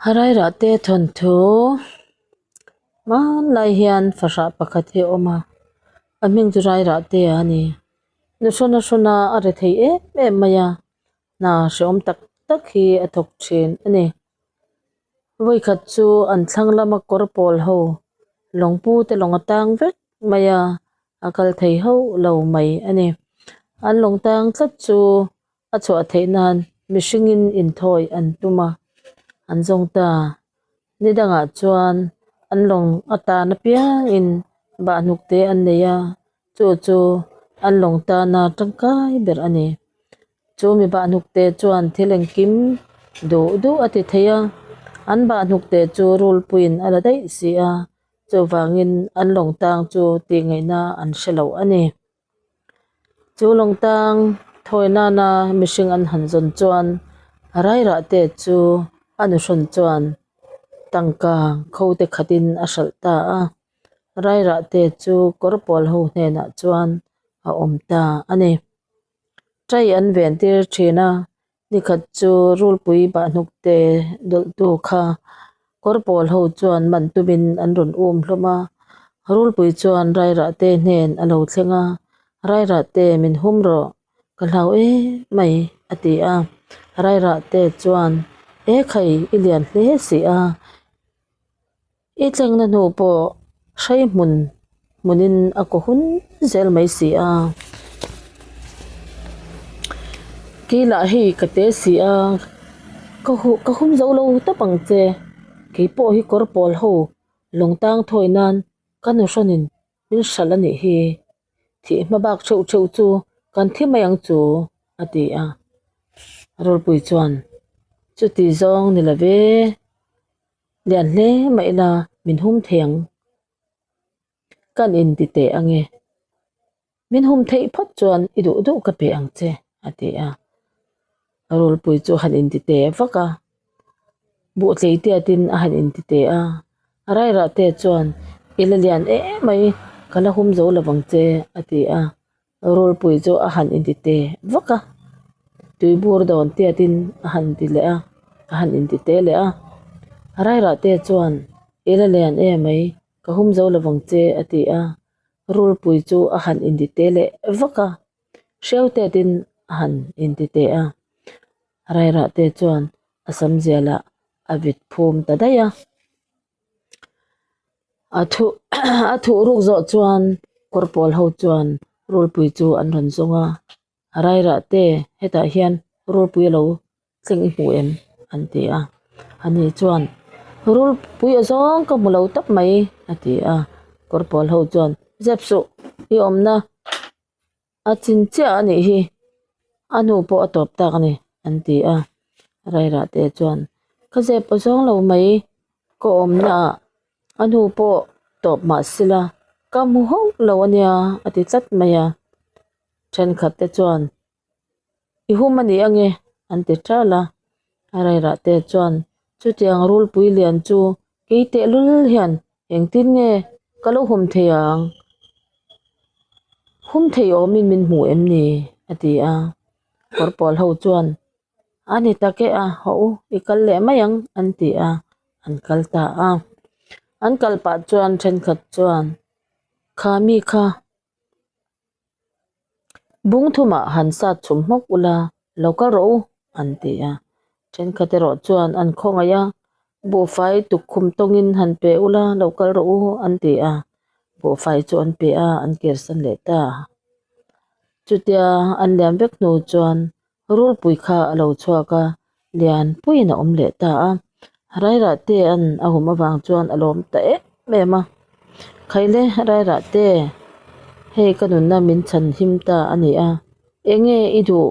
Harairahte thawnthu hmanlai hian fahrah pakhat hi a awm a, a hming chu Rairahtea a ni. Nu hrawn a hrawn a, a ri thei em em mai a, hna hrehawm tak tak hi a thawk thin a ni. Vawikhat chu an thlang lama kawr pawl ho lawngpu te lawng a tang vek mai a, a kal thei hauh lo mai a ni. An lawng tang tlat chu a chhuah theih nan mihringin inthawi an tum a, an zawng ta. Ni dangah chuan an lawng a tan apiangin bahhnuk te an nei a, chu chu an lawng tana tangkai ber a ni. Chu mi bahhnuk te chuan thil engkim duh duh a ti thei a, an bahhnuk te chu rulpuiin a la daih si a, chuvangin an lawng tang chu tih ngaihna an hre lo a ni. Chu lawngtang thawi nana mihring an han zawn chuan Rairahte chu a nuhrawn chuan tangka kho te khatin a hralh ta a. Rairahte chu kawr pawl ho hnenah chuan a awm ta a ni. Tai an ven tir thin a, nikhat chu rulpui bahhnuk te dawlhtu kha kawr pawl ho chuan man tumin an rawn um hlawm a, rulpui chuan Rairahte hnen a lo thleng a, Rairahte min hum rawh, ka hlau em mai a ti a, Rairahte chuan E khai i lian hle si a, I tlengna hnu pawh hrei hmun hmunin a kaw hun zel mai si a. Kei lah hei ka te si a, ka huh ka hum zo lo tawp ang che. Kei pawh hi kawr pawl ho lawng tang thawi nan ka nu hrawnin min hralh a nih hi. Thih hma bak theuh theuh chu kan thi mai ang chu a ti a. Rawlpui chuan chuti zawng ni lo ve. Lian hle mah ila min hum thei ang. Kan inti teh ange. Min hum theih phawt chuan i duh duh ka pe ang che a ti a. Rulpui chu a han inti teh vak a. Buhtlei tiatin a han inti teh a. Rairah te chuan i la lian em mai ka la hum zo lovang che a ti a. Rulpui chu a han inti te vak a, tuibur dawn tiatin a han ti leh a, a han inti te leh a. Rairah te chuan, I la lian e mai, ka hum zo lovang che a ti a. Rulpui chu a han inti te leh vak a, hreu tiatin a han inti te a. Rairah te chuan a sam zialah a vit phum ta daih a. A thuh a thuh ruk zawh chuan kawr pawl ho chuan rulpui chu an rawn zawng a, Rairah te hetah hian rulpui a lo thleng i hmu em? an ti a, ani chuan rulpui a zawng ka hmu lo tawp mai a ti a, kawr pawl ho chuan zep suh i awmna A chin chiah a nih hi, a hnu pawh a tawp tak a ni, an ti a. Rairah te chuan, Ka zep aw zawng lo mai, ka awmna ah a hnu pawh tawp mah sila ka hmu hauh lo a nia, a ti tlat mai a. Thenkhat te chuan, I hum a ni ange, an ti ṭal a. Rairah te chuan, Chutiang rulpui lian chu kei tehlul hian Engtin nge ka lo hum thei ang? Hum thei awmin min hmu em ni? a ti a. Kawr pawl ho chuan, A ni tak e a, hawh u, i kal leh mai ang, an ti a, an kal ta a. An kal pah chuan thenkhat chuan, Kha mi kha Bung thumah han sat chhum hmawk ula, lo kal rawh u, an ti a. Thenkhat erawh chuan an khawngaih a, Buhfai tukkhum tawngin han pe ula, lo kal rawh u, an ti a. Buhfai chu an pe a, an kirsan leh ta. Chutia an liam vek hnu chuan Rulpui kha a lo chhuak a, Lianpuiin a awm leh ta a. Rairahte an a hum avang chuan a lawm ta em em a. Khaile Rairahte, hei ka nunna min chhan him ta a ni a, enge i duh,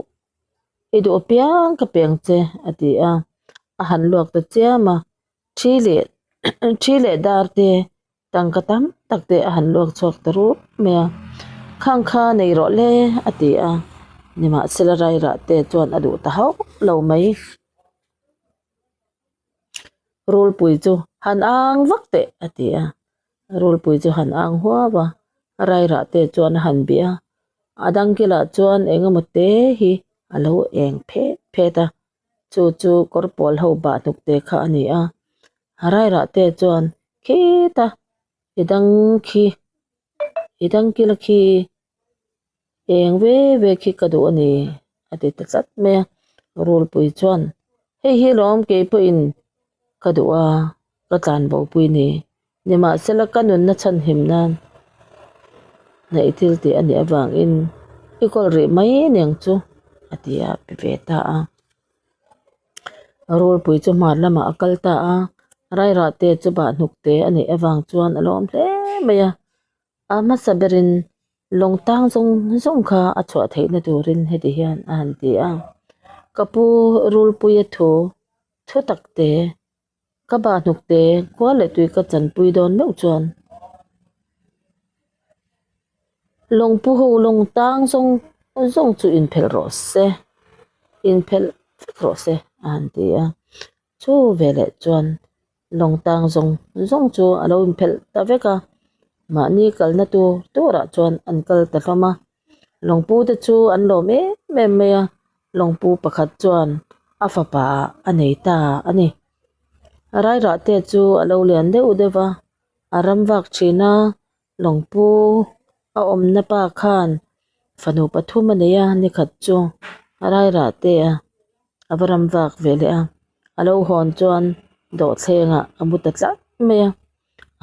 i duh apiang ka peng che a ti a, a han luak ta chiam a, thi leh thi leh dar te Tangka tam tak te a han luak chhuak ta rup mai a, Khang kha nei rawh le a ti a, nimahsela Rairah te chuan a duh ta hauh lo mai. Rulpui chu han ang vak teh a ti a, Rulpui chu han ang huau a, Rairah te chuan a han bih a, a dang kilah chuan eng emaw te hi a lo eng phet phet a, chu chu kawr pawl ho bah hnuk te kha a ni a. Rairahte chuan khita i dang khi i dang kila khi eng ve ve khi ka duh a ni a ti ta tlat mai a. Rulpui chuan hei hi lawm kei pawhin ka duh a ka tlanbo pui ni. Nimahsela ka nunna chhanhim nan hnaih thil tih a nih avangin i kawl rih mai aniang chu a ti a pe ve ta a. Rulpui chu hmar lamah a kal ta a, Rairahte chu bahhnuk te a neih avang chuan a lawm hle mai a. A hmasa berin lawng tang zawng zawng kha a chhuah theihna turin heti hian a han ti a, Ka pu Rulpuia thu thu tak te Ka bah hnuk te kual leh tui ka chanpui dawn meuh chuan lawng pu ho lawng tang zawng zawng chu inphelh rawh se inphelh vek rawh se a han ti a chu veleh chuan lawng tang zawng zawng chu a lo inphelh ta vek a mahni kalna tur turah chuan an kal ta hlawm a lawng pu te chu an lawm em em mai a lawng pu pakhat chuan a fapa a nei ta a ni. Rairahte chu a lo lian deuh deuh va, a ram vak thin a, lawngpu a awmna pa khan fanu pathum a nei a, nikhat chu Rairahte a a va ram vak ve leh a, a lo hawn chuan dawhthlengah a mu ta tlat mai a,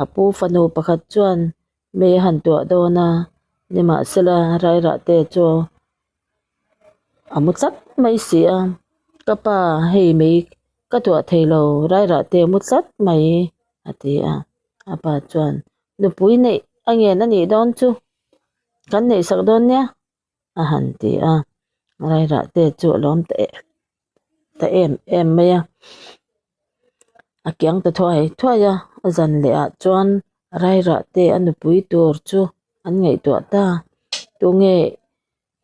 a pu fanu pakhat chuan mei a han tuah dawn a, nimahsela Rairahte chu A mu tlat mai si a, ka pa hei mei ka tuah thei lo rairah te a mu tlat mai a ti a, a pa chuan nupui neih a ngen a nih dawn chu kan neih sak dawn nia a han ti a, rairah te chu a lawm ta em ta em em mai a, a kiang ta thuai thuai a, a zan leh ah chuan rairah te a nupui tur chu an ngaihtuah ta tunge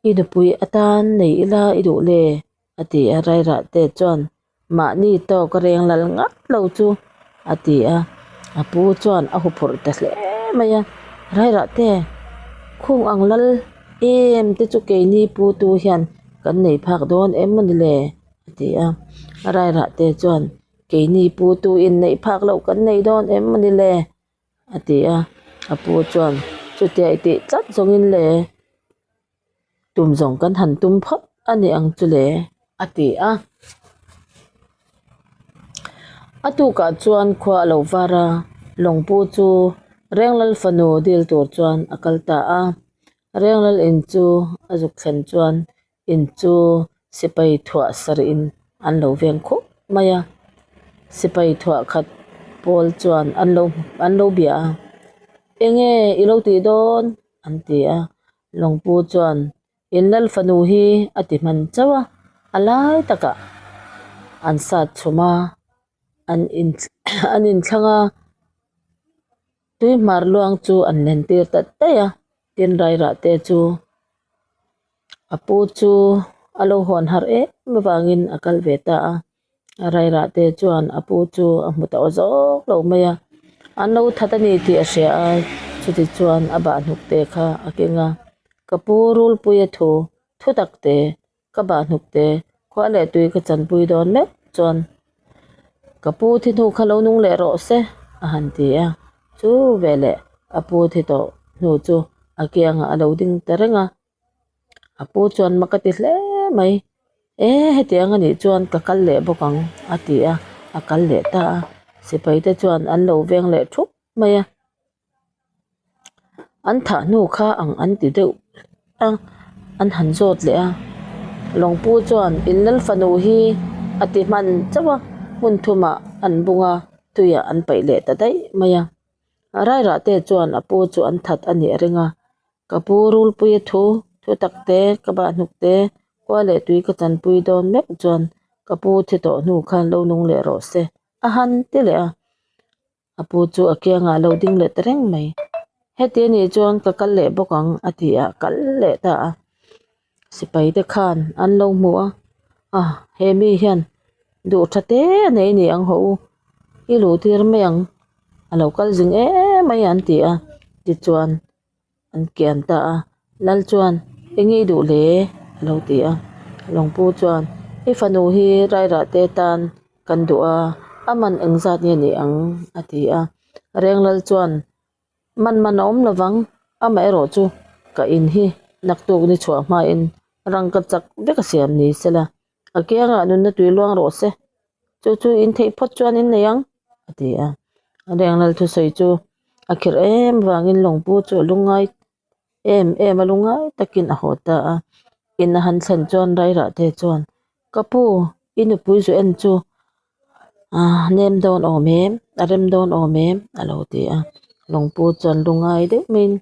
I nupui atan nei ila i duh le? a ti a, Rairah te chuan mahni tawk a reng lal ngat lo chu a ti a, a pu chuan a huphurh ta hle mai a, Rairah te khung ang lal em te chu keini pu tu hian kan nei phak dawn em maw ni le? a ti a, Rairah te chuan keini pu tu in neih phak loh kan nei dawn em maw ni le? A ti a, a pu chuan chutia i tih tlat zawngin le tum zawng kan han tum phawt a ni ang chu le a ti a. A tukah chuan khua a lo var a, lawngpu chu Renglal fanu dil tur chuan a kal ta a. Renglal in chu a zuk thlen chuan in chu sipai thuah sarih in an lo veng khup mai a sipai thuah khat pawl chuan an lo an lo bia a enge i lo tih dawn an ti a lawngpu chuan in lal fanu hi a ti hman chauh a a lai takah an sat chhum a an in an inthlang a. Tui hmar luang chu an len tir ta daih a, tin rairah te chu a pu chu a lo hawn harh em avangin a kal ve ta a, rairah te chuan a pu chu a hmu tawh zawk lo mai a, an lo that a ni tih a hria a, chuti chuan a bahhnuk te kha a keng a, ka pu rulpuia thu thu tak te Ka bahhnuk te khua leh tui ka chanpui dawn meuh chuan ka pu thi hnu kha lo nung leh rawh se a han ti a, chu veleh a pu thi tawh hnu chu a kiangah a lo ding ta reng a, a pu chuan mak a ti hle mai, e hetiang a nih chuan ka kal leh bawk ang a ti a, a kal leh ta a, sipai te chuan an lo veng leh thup mai a. An thah hnu kha ang an ti deuh a an han zawt leh a lawngpu chuan in lal fanu hi a ti hman chauh a hmun thumah an bung a tuiah an paih leh ta daih mai a rairah te chuan a pu chu an that a nih a ring a ka pu rulpuia thu thu tak te ka bah hnuk te khua leh tui ka chanpui dawn meuh chuan ka pu thi tawh hnu khan lo nung leh rawh se a han ti leh a. A pu chu a kiangah a lo ding leh ta reng mai. Heti a nih chuan ka kal leh bawk ang a ti a, kal leh ta a. Sipai te khan an lo hmu a, a he mi hian duh tha te a nei a ni ang haw u, i luh tir mai ang, a lo kal zing em mai an ti a, tichuan an kian ta a, Lal chuan eng nge i duh le? a lo ti a, Lawngpu chuan i fanu hi rairah te tan kan duh a, A man engzat nge ni ang? a ti a. Renglal chuan, Man man a awm lovang, amaherawh chu ka in hi naktuk ni chhuah hmain rangka chak vek a siam ni sela, a kiangah nunna tui luang rawh se, chu chu in theih phawt chuan in nei ang, a ti a. Renglal thusawi chu a khirh em vangin lawngpu chu a lungngai em em a lungngai takin a haw ta a. In a han thlen chuan Rairahte chuan, Ka pu, i nupui zu en chu aah nem dawn awm em? A rem dawn awm em? a lo ti a. Lawngpu chuan lungngai deuh maiin,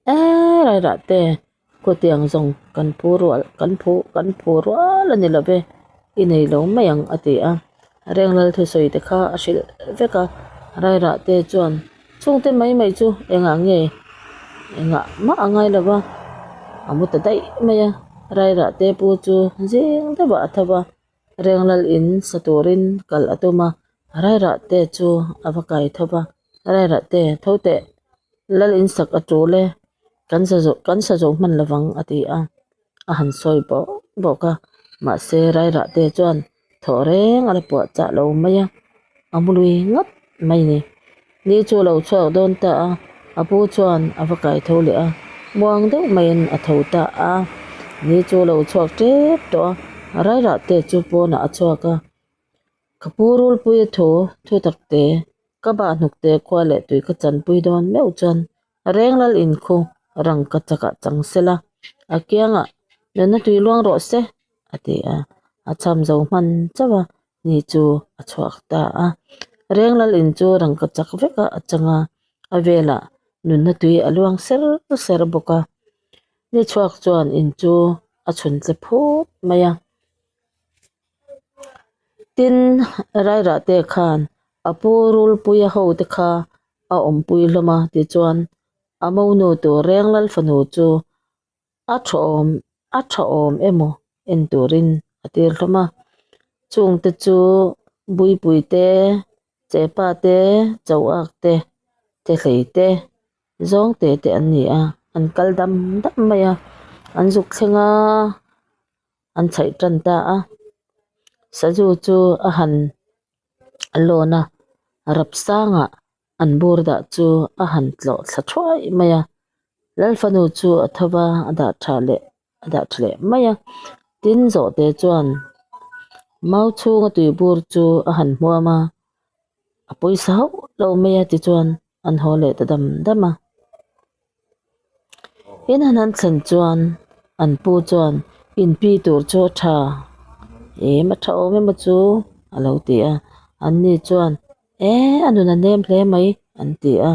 Eee Rairahte, khutiang zawng kan phu rual kan phu kan phu rual a ni lo ve, i nei lo mai ang a ti a. Renglal thusawi te kha a hrilh vek a, Rairahte chuan Chungte mai mai chu engah nge engah mah a ngai lo va, a mu ta daih mai a. Rairahte pu chu zing deuhah a tho va, Renglal in sa turin kal a tum a, Rairahte chu a va kai tho va, Rairahte tho teh, Lal in sak a tul e, kan sa zawh kan sa zawh hman lovang a ti a, a han sawi bawk bawk a, mahse Rairahte chuan Thawh reng a la puah chah lo mai a, a mu lui ngawt mai ni. Ni chu a lo chhuak dawn ta a, a pu chuan a va kai tho leh a, muang deuh maiin a tho ta a. Ni chu a lo chhuak tep tawh a, Rairah te chu pawnah a chhuak a, Ka pu Rulpuia thu thu tak te, ka bah hnuk te khua leh tui ka chanpui dawn meuh chuan Renglal inkhu rangka chakah chang sela, a kiangah nunna tui luang rawh se a ti a, a cham zo hman chauh a, ni chu a chhuak ta a. Renglal in chu rangka chak vekah a chang a, a velah nunna tui a luang ser ser bawk a. Ni chhuak chuan in chu a chhun tle phut mai a. Tin, Rairahte khan a pu Rulpuia ho te kha a awmpui hlawm a tichuan a monu tur Renglal fanu chu a tha awm a tha awm emaw en turin a tir hlawm a. Chungte chu Buipui te, Chepa te, Chauak te, Thehlei te zawngte te an ni a, an kal dam dam mai a, an zuk thleng a. An chhaih tan ta a, sazu chu a han lawn a, rap sangah an bur dah chu a han tlawh thla thuai mai a, Lalfanu chu a tho va, a dah tha leh a dah tha leh mai a, tin zawhte chuan mau chhunga tui bur chu a han hmuam a, a pawisa hauh lo mai a tichuan an haw leh ta dam dam a. In han han thlen chuan an pu chuan inpi tur chu a tha em a tha awm emaw chu a lo ti a an ni chuan e a nun a nem hle mai an ti a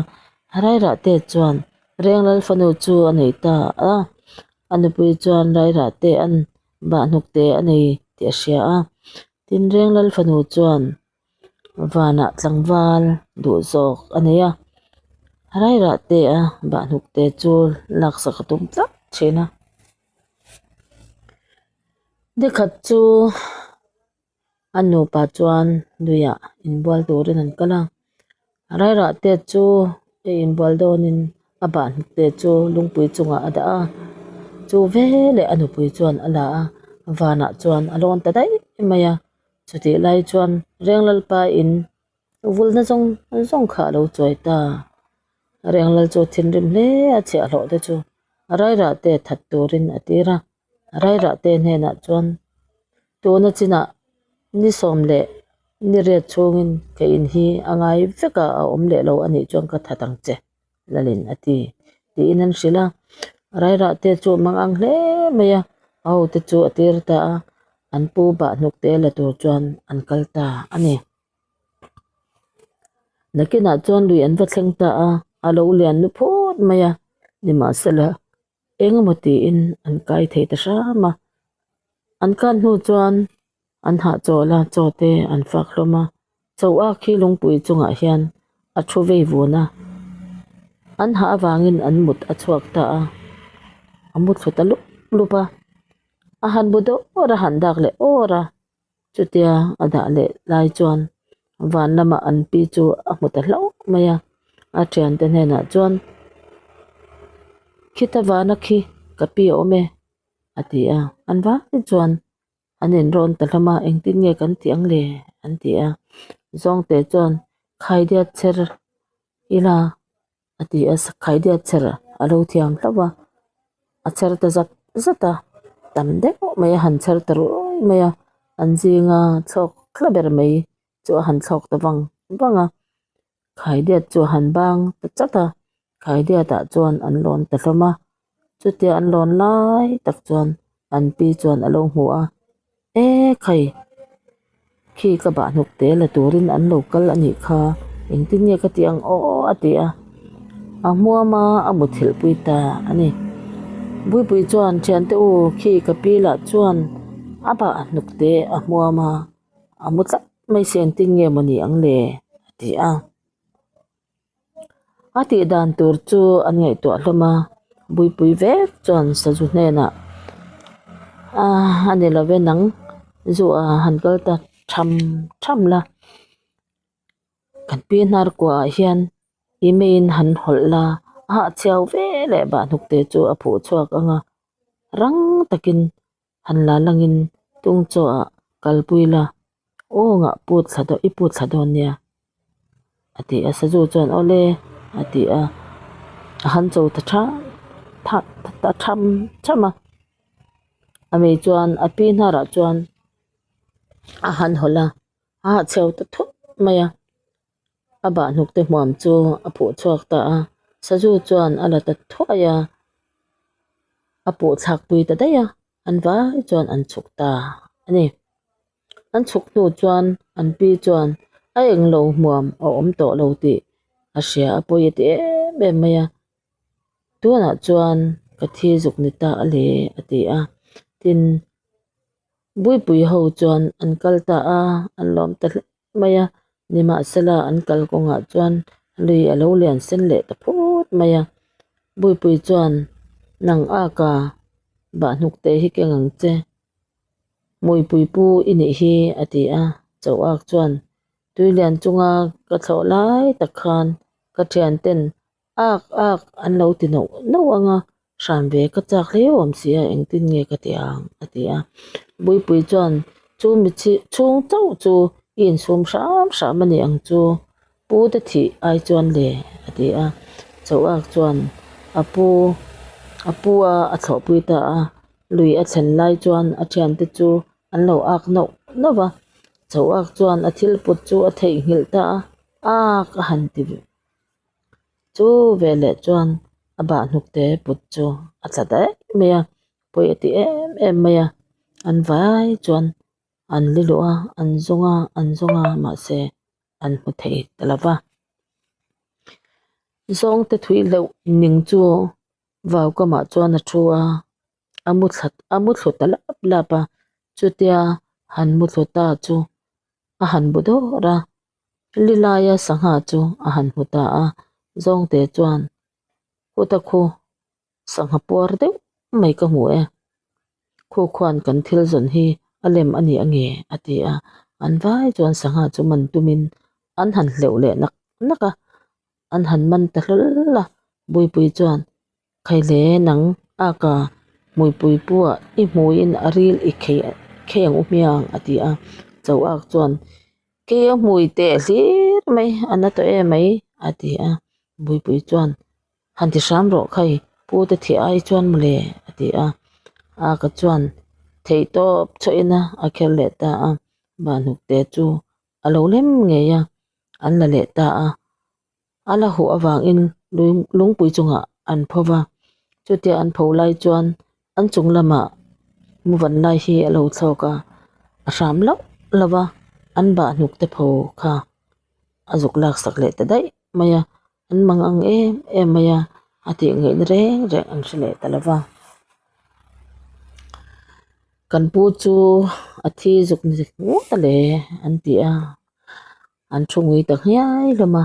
Rairahte chuan Renglal fanu chu a nei ta a a nupui chuan Rairahte an bahhnukte a nei tih a hria a tin Renglal fanu chuan. Vanah tlangval duh zawk a nei a, rairah te a bahhnuk te chu laksak a tum tlat thin a. Nikhat chu an nupa chuan luiah inbual turin an kal a, rairah te chu a inbual dawnin a bahhnuk te chu lungpui chungah a dah a, chu veleh a nupui chuan a la a, vanah chuan a lawn ta daih mai a. Chutih lai chuan Renglalpa in vulna zawng zawng kha a lo chuai ta. Renglal chu thinrim hle a chhiahhlawh te chu Rairah te that turin a tir a. Rairah te hnenah chuan tuna chinah ni sawm leh ni riat chhungin ka in hi a ngai vek a, a awm leh lo a nih chuan ka that ang che. Lalin a ti tiin an hrilh a, Rairah te chu a mang ang hle mai a, a hote chu a tir ta a, an pu bah hnuk te la tur chuan an kal ta a ni. Nakinah chuan lui an va thleng ta a, a lo lian nu phut mai a, nimahsela Engemaw tiin an kai thei ta hram a, an kan hnu chuan an hahchawl a, chaw te an fak hlawm a, chaw ak hi lungpui chungah hian a thu vei vun a, an hah avangin an mut a chhuak ta a, a mu thlu ta lup lup a, a han bu dawr a han dak leh awr a. Chutia a dah leh lai chuan van lamah an pi chu a hmu ta hlauh mai a, a thiante hnenah chuan khita vana khi ka pi a awm e a ti a, an vai chuan An inrawn ta hlawm a, engtin nge kan tih ang le? an ti a. Zawngte chuan khaidiat chher ila a ti a, khaidiat chher a lo thiam hlauh a, a chher ta zat zat a, tam deuh mai a han chher ta ruai mai a, an zinga thlawk thla ber mai chu a han thlawk ta vang vang a, khaidiat chu a han bang ta chat a, khaidiat ah chuan an lawn ta hlawm a, chutia an lawn lai tak chuan an pi chuan a lo hmu a, e khai khi ka bah hnuk te la turin an lo kal a nih kha engtin nge ka tih ang aw a ti a, a hmuam a a muthilh pui ta a ni. Buipui chuan thiante u khi ka pi lah chuan a bah hnuk te a hmuam a. A mu tlat mai se engtin nge maw ni ang le a ti a. A tih dan tur chu an ngaihtuah hlawm a, Buipui vek chuan sazu hnenah a ni lo ve nang zu a han kal ta tham tham la. Kan pi hnar kuahah hian i meiin han hawlh la, a hahchhiau ve leh bahhnuk te chu a phuh chhuak ang a, rang takin Han la langin tung chaw ah kalpui la, aw ngah put thla dawn i put thla dawn nia a ti a, sazu chuan awle a ti a, a han cho ta tha tha ta tham tham a, a mei chuan a pi hnarah chuan a han hawlh a, a hahchhiau ta thut mai a, a bahhnuk te hmuam chu a phuh chhuak ta a, sazu chuan a la ta thuai a. A pawh thlak pui ta daih a, an vai chuan an chhuk ta a ni. An chhuk hnu chuan an pi chuan a englo hmuam a awm tawh lo tih a hria a pawi a ti em em mai a, tunah chuan ka thi zuk ni ta a le a ti a, tin Buipui ho chuan an kal ta a, an lawm ta hle mai a, nimahsela an kal kawngah chuan lui a lo lian sen leh ta phut mai a, Buipui chuan nang aka bahhnuk te hi keng ang che, Muipui pu i nih hi a ti a, Choak chuan tuilian chunga ka thlawh lai tak khan ka thian ten Ak ak an lo ti nauh nauh ang a, hran ve ka chak hle awm si a, engtin nge ka ti ang a ti a. Buipui chuan chu mi chhung chauh chu i insum hram hram a ni ang chu, pu te thih ai chuan le a ti a. Chauhak chuan a pu a pu a a thlawhpui ta a, lui a thlen lai chuan a thiante chu an lo ak nauh nauh va, Chauhak chuan a thil put chu a theihnghilh ta a, ak a han ti Chu veleh chuan a bahhnuk te put chu a tla daih mai a, pawi a ti em em mai a, an vai chuan an li luh a, an zawng a, an zawng a mahse an hmu thei ta lo va. Zawngte thui hleuh ning chu vau kamah chuan a thu a, a mu thla a mu thlu ta lap lap a, chutia han mu thlu ta chu a han bu dawr a. Li laia sangha chu a han hmu ta a, Zawngte chuan khuta khu sangha puar deuh mai ka hmu e, khu khuan kan thil zawn hi a lem a ni a nge a ti a, an vai chuan sangha chu man tumin an han hleuh leh nak nak a, an han man ta hlawl a, Buipui chuan Khaile nang aka hmuipui puah i hmuiin a ril i khei khei ang u hmiang a ti a, Choak chuan Kei a hmui teh hlir mai a na tawh em mai a ti a, Buipui chuan Han ti hram rawh khai pu te thiah ai chuan mawle a ti a, Aka chuan theih tawp chhuahin a a kher leh ta a, Vanhnukte chu a lo lem ngei a, an la leh ta a. A la huh avangin lungpui chungah an pho va, chutia an pho lai chuan an chung lamah muvan lai hi a lo thlawk a, a hram loh loh va, an bah hnuk te pho kha a zuk lak sak leh ta daih mai a, an mang ang em em mai a, a tih ngaihna reng reng an hre leh ta lo va. Kan pu chu a thi zuk ni ngawt a le an ti a. An thu ngui ta nghiai hlawm a,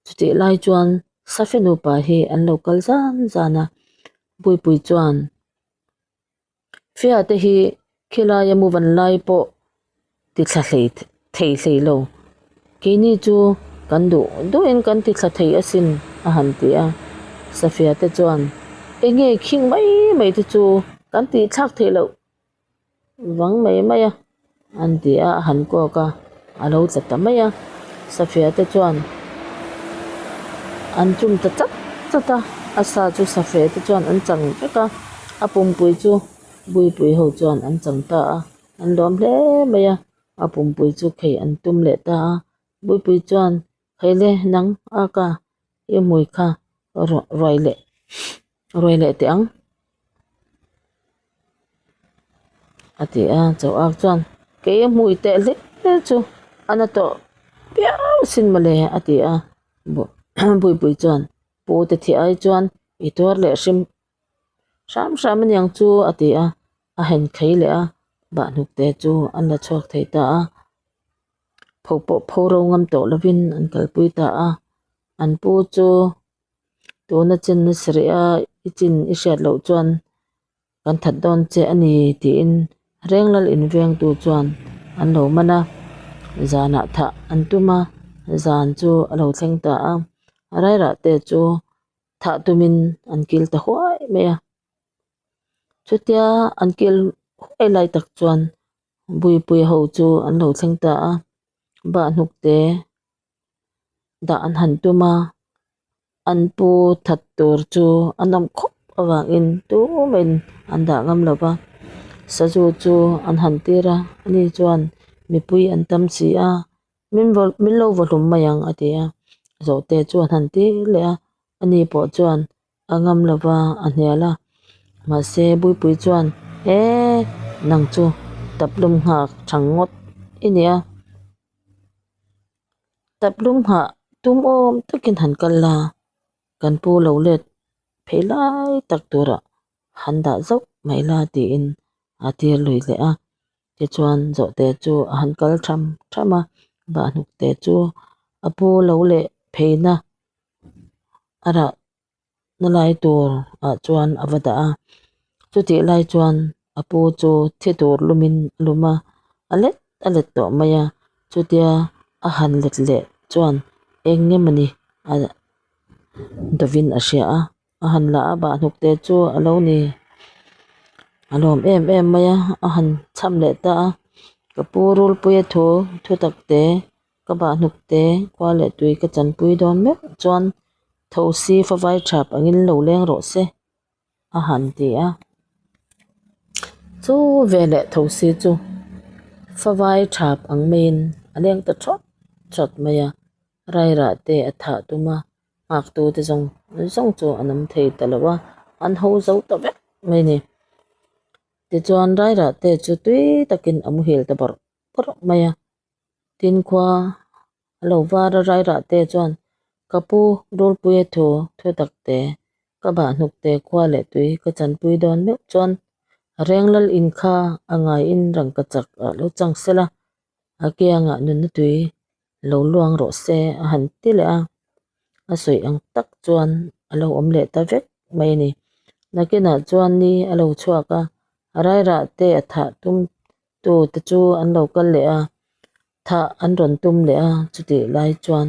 chutih lai chuan Safe nupa hi an lo kal zan zan a, Puipui chuan Fia te hi khilaia mu van lai pawh ti thla hlei thei hlei lo, keini chu kan duh duhin kan ti thla thei asin a han ti a, Safia te chuan eng nge khing mai mai te chu kan tih thlak theih loh. vang mai mai a an ti a a han kawk a a lo tla ta mai a safia te chuan an chum ta chat chat a a sa chu safia te chuan an chang vek a a pumpui chu buipui ho chuan an chang ta a an lawm hle mai a a pumpui chu khei an tum leh ta a buipui chuan Heile nang a ka i hmui kha ruai leh ruai leh teh ang a ti a chaw ak chuan kei a hmui teh hle chu a na tawh viau sin mawle a ti a buipui chuan pu te thih ai chuan i tuar leh hrim hram hram aniang chu a ti a a hen khei leh a bahhnuk te chu an la chhuak thei ta a. Pho pawh pho ro ngam tawh lovin an kalpui ta a, an pu chu tuna chin na sarih a i chin i hriat loh chuan kan that dawn che a ni tiin Renglal invengtu chuan an lo man a, zanah thah an tum a, zan chu a lo thleng ta a, Rairah te chu thah tumin an kil ta huai mai a, chutia an kil huai lai tak chuan Buipui ho chu an lo thleng ta a, bahhnuk te dah an han tum a, an pu that tur chu a nawm khawp avangin tumin an dah ngam lo va, sazu chu an han tir a, ani chuan mipui an tam si a, min vaw min lo vaw hlum mai ang a ti a, zawhte chu an han tir leh a, ani pawh chuan A ngam lo va, a hnial a. Mahse, Buipui chuan, E, nang chu taplum nghak thang ngawt i nia. Taplum nghah tum awm takin han kal la, kan pu lo let phei lai tak turah han dah zauh mai la tiin a tir lui leh a. Tichuan, Zawhte chu a han kal tham tham a, Bahhnukte chu a pu lo leh pheina a rah na lai tur ah chuan a va dah a chutih lai chuan a pu chu thi tur lumin a lum a a let a let tawh mai a chutia a han let leh chuan eng nge mawni a dawvin a hria a a han la a bahhnuk te chu a lo ni a lawm em em mai a a han cham leh ta a ka pu rulpuia thu thu tak te. Ka bahhnuk te khua leh tui ka chanpui dawn meuh chuan thosi favai thap angin lo leng rawh se a han ti a. Chu veleh thosi chu favai thap ang maiin a leng ta thawt thawt mai a, rairah te a thah tum a, nghaktu te zawng zawng chu an awm thei ta lo a, an ho zo ta vek mai a ni. Tichuan rairah te chu tui takin a muhil ta bawrh bawrh mai a. Tin khua a lo var a rairah te chuan ka pu Rulpuia thu thu tak te ka bahhnuk te khua leh tui ka chanpui dawn meuh chuan Renglal in kha a ngaiin rangka chak ah lo chang sela a kiangah nunna tui lo luang rawh se a han ti leh a a sawi ang tak chuan a lo awm leh ta vek mai a ni. Nakinah chuan ni a lo chhuak a rairah te a thah tum Tu te chu an lo kal leh a, thah an rawn tum leh a, chutih lai chuan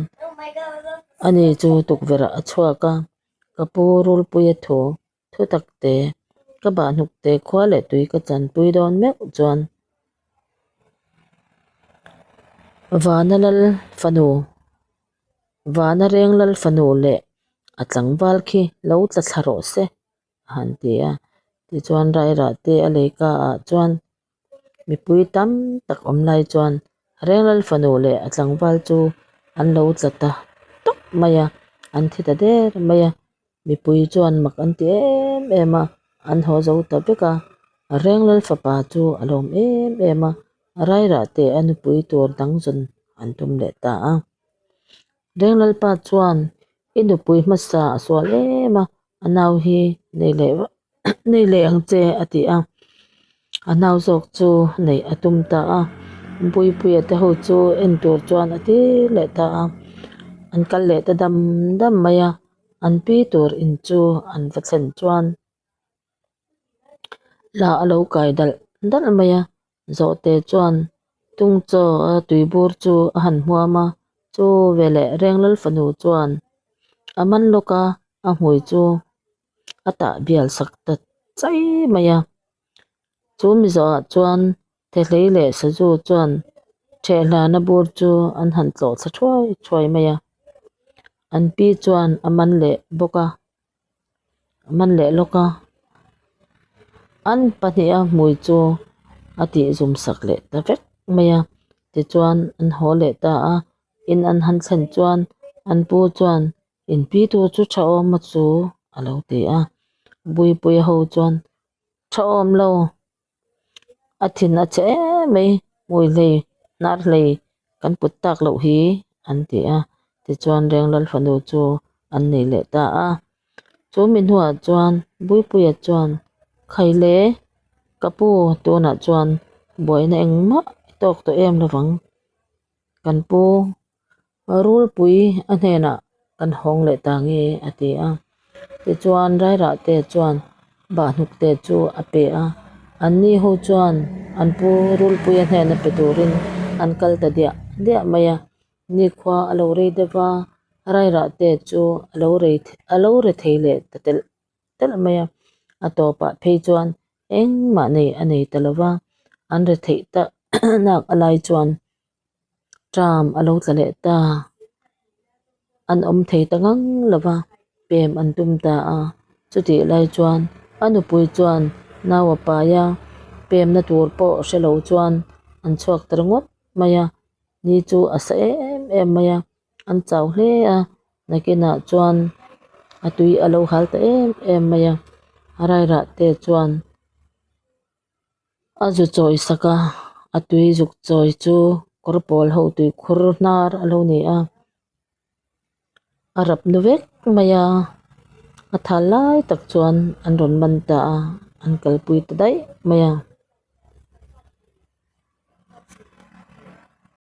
ani chu tukverh ah a chhuak a, ka pu Rulpuia thu thu tak te, ka bahhnuk te khua leh tui ka chanpui dawn meuh chuan Vana lal fanu, Vana reng lal fanu leh a tlangval khi lo tla thla rawh se. a han ti a tichuan rairah te a leika ah chuan mipui tam tak awm lai chuan Renglal fanu leh a tlangval chu an lo tla ta tawp mai a an thi ta der mai a mipui chuan mak an ti em em a an haw zo ta vek a Renglal fapa chu a lawm em em a rairah te a nupui tur dang zawn an tum leh ta a Renglalpa chuan i nupui hmasa a sual em a a nau hi nei leh nei leh ang che a ti a a nau zawk chu neih a tum ta a Buipuia te ho chu en tur chuan a tir leh ta a an kal leh ta dam dam mai a an pi tur in chu an va thlen chuan lah a lo kai dalh dalh mai a Zawhte chuan Tungchaw a tuibur chu a han hmuam a, chu veleh Renglal fanu chuan a man lawk a, a hmui chu a tah bial sak ta chai mai a. Chu mi zawhah chuan Thehlei leh Sazu chuan ṭhehhlana bur chu an han tlawh thla thuai thuai mai a. An pi chuan a man leh bawk a, a man leh lawk a. An pahniha hmui chu a tih zum sak leh ta vek mai a. Tichuan an haw leh ta a, in an han thlen chuan an pu chuan in pi tu chu tha awm a chu a lo ti a. Buipuia ho chuan tha awm lo. A thin a chhe em mai hmui hlei hnar hlei kan put tak loh hi an ti a tichuan Renglal fanu chu an nei leh ta a chu mi hnuah chuan Buipuia chuan Khaile ka pu tunah chuan buaina engmah i tawk tawh em lovang kan pu Rulpui a hnenah kan hawng leh ta nge a ti a. Tichuan Rairahte chuan Bahhnukte chu a pe a, anni ho chuan an pu Rulpui a hnena pe turin an kal ta diah diah mai a. Nikhua a lo rei deuh va, Rairahte chu a lo rei a lo re thei leh ta telh telh mai a. A tawpah phei chuan engmah nei a nei ta lo va, an re theih tak nak a lai chuan Tram a lo tla leh ta. An awm thei ta ngang lo va, pem an tum ta a. Chutih lai chuan a nupui chuan nau a pai a, pemna tur pawh hre lo chuan an chhuak ta ringawt mai a. Ni chu a sa em em mai a, an chau hle a. Nakinah chuan a tui a lo hal ta em em mai a, Rairah te chuan. A zu chawi sak a a tui zuk chawi chu kawr pawl ho tui khur hnar a lo ni a a rap nu vek mai a a thal lai tak chuan an rawn man ta a an kalpui ta daih mai a.